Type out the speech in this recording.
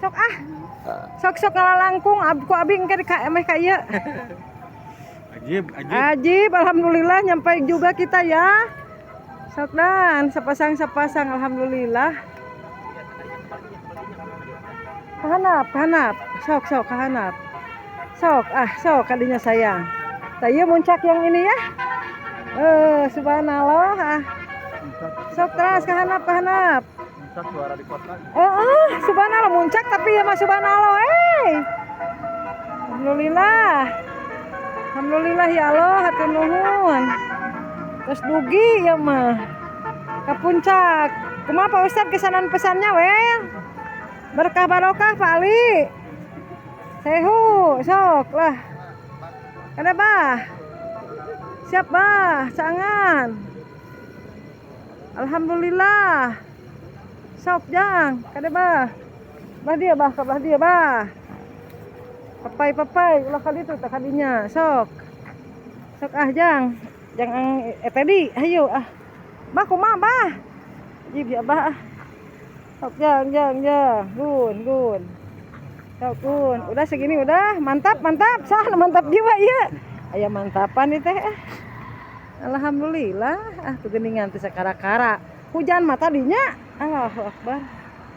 Sok ah. Sok sok ngalalangkung ku abi engke ka emeh ka ieu. Ajib, ajib. Ajib, alhamdulillah nyampe juga kita ya. Sok dan sepasang-sepasang, alhamdulillah. Kahanap, kahanap. Sok sok kahanap. Sok ah, sok kadinya sayang. Tah, ieu muncak yang ini ya. Eh, subhanallah ah. Sok teras kahanap, kahanap. Muncak suara di kota. Eh, eh, subhanallah muncak tapi ya mah subhanallah eh. Alhamdulillah. Alhamdulillah ya Allah, hatur nuhun. Terus dugi ya mah. Ke puncak. Kumaha, Pak Ustad, kesanan pesannya wel? Berkah barokah, Pak Ali. Sehu, sok lah. Kada bah. Siap bah, cangan. Alhamdulillah. Sok jang, kada bah. Bah dia bah, ka belah dia bah. Papai papai, ulah kali itu tak kadinya, sok. Sok ah jang. Jang eh tadi, ayo ah. Bah, kumaha bah? Jib ya bah ah. Sok jang jang jang, gun gun. Sok gun. Udah segini udah, mantap mantap. Sah mantap jiwa iya. Aya mantapan nih teh ah. Alhamdulillah ah, tuh geningan teh sakara-kara. Hujan mah tadinya. Allahu akbar.